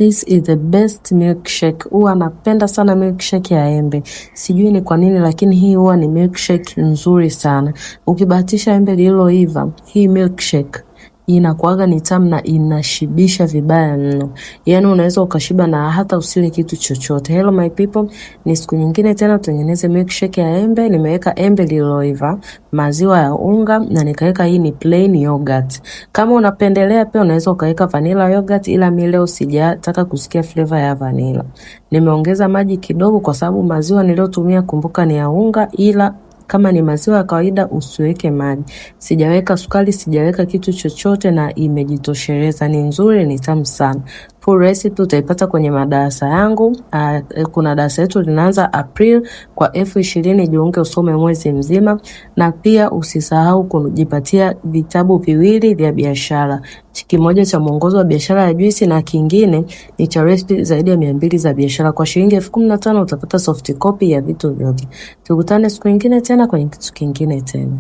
This is the best milkshake. Huwa napenda sana milkshake ya embe. Sijui ni kwa nini, lakini hii huwa ni milkshake nzuri sana. Ukibahatisha embe lililoiva, hii milkshake inakuaga ni tamu na inashibisha vibaya mno. Yaani unaweza ukashiba na hata usile kitu chochote. Hello my people, ni siku nyingine tena tutengeneze milkshake ya embe. Nimeweka embe lililoiva, maziwa ya unga na nikaweka hii ni plain yogurt. Kama unapendelea pia unaweza ukaweka vanilla yogurt, ila mimi leo sijataka kusikia flavor ya vanilla. Nimeongeza maji kidogo kwa sababu maziwa niliyotumia, kumbuka, ni ya unga, ila kama ni maziwa ya kawaida usiweke maji. Sijaweka sukari, sijaweka kitu chochote na imejitosheleza. Ni nzuri, ni tamu sana. Full recipe utaipata kwenye madarasa yangu. Kuna darasa letu linaanza April kwa 20,000. Jiunge usome mwezi mzima, na pia usisahau kujipatia vitabu viwili vya biashara, kimoja cha mwongozo wa biashara ya juisi na kingine ni cha recipe zaidi ya 200 za biashara. Kwa shilingi 15,000 utapata soft copy ya vitu vyote. Tukutane siku nyingine tena kwenye kitu kingine tena.